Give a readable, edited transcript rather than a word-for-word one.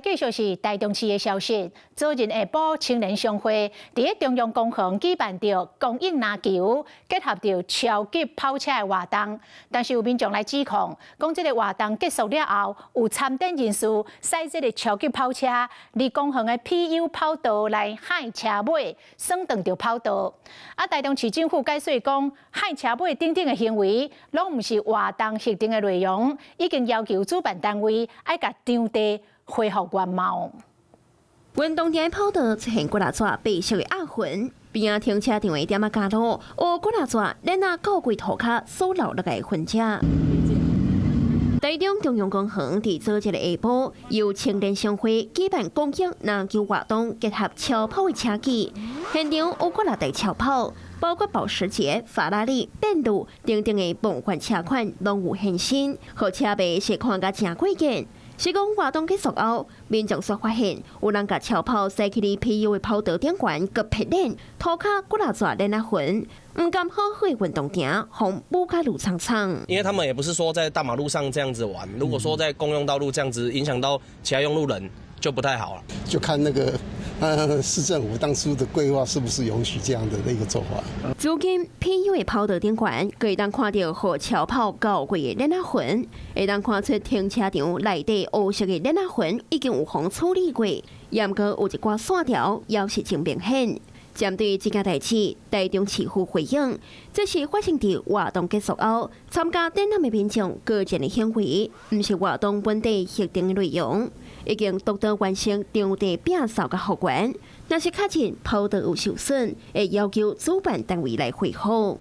繼續是台中市的消息。昨日下晡，青年商會佇咧中央公園舉辦著公益籃球，結合著超級跑車的活動。但是有民眾來指控，講這個活動結束了後，有參展人士駛這個超級跑車，佇公園的 PU 跑道來幌車尾，損斷著跑道。啊，台中市政府解釋講，幌車尾等等的行為，攏毋是活動設定的內容，已經要求主辦單位愛共場地恢復原貌。運動場跑道出現幾若撮白色的壓痕，邊仔停車場的店仔角落，有幾若撮咱仔到櫃塗跤所留落來的痕跡。台中中央公園佇昨日下晡，由青年商會舉辦公益籃球活動，結合超跑的車技，現場有幾若台超跑，包括保時捷、法拉利、賓路等等的夢幻車款，攏有現身，予車迷是看甲誠過癮。是講活動結束後，民眾煞發現有人共超跑駛去佇 PU 的跑道頂懸，閣撇輪，塗跤幾若撮輪仔痕，毋甘好好的運動場，予舞甲亂蒼蒼。因為他們也不是說在大馬路上這樣子玩，如果說在公用道路這樣子影響到其他用路人，就不太好了。就看那個市政府當初的規劃是不是容許這樣的一個做法。如今 PU 的跑道頂懸，閣會當看著予超跑鉤過的輪仔痕，會當看出停車場內底烏色的輪仔痕已經有予處理過，毋過有一寡線條猶是真明顯。針對這件代誌，台中市府回應，這是發生佇活動結束後，參加展覽的民眾個人的行為，毋是活動本底設定的內容，已經督導完成場地摒掃佮復原。若是確認跑道有受損，會要求主辦單位來恢復。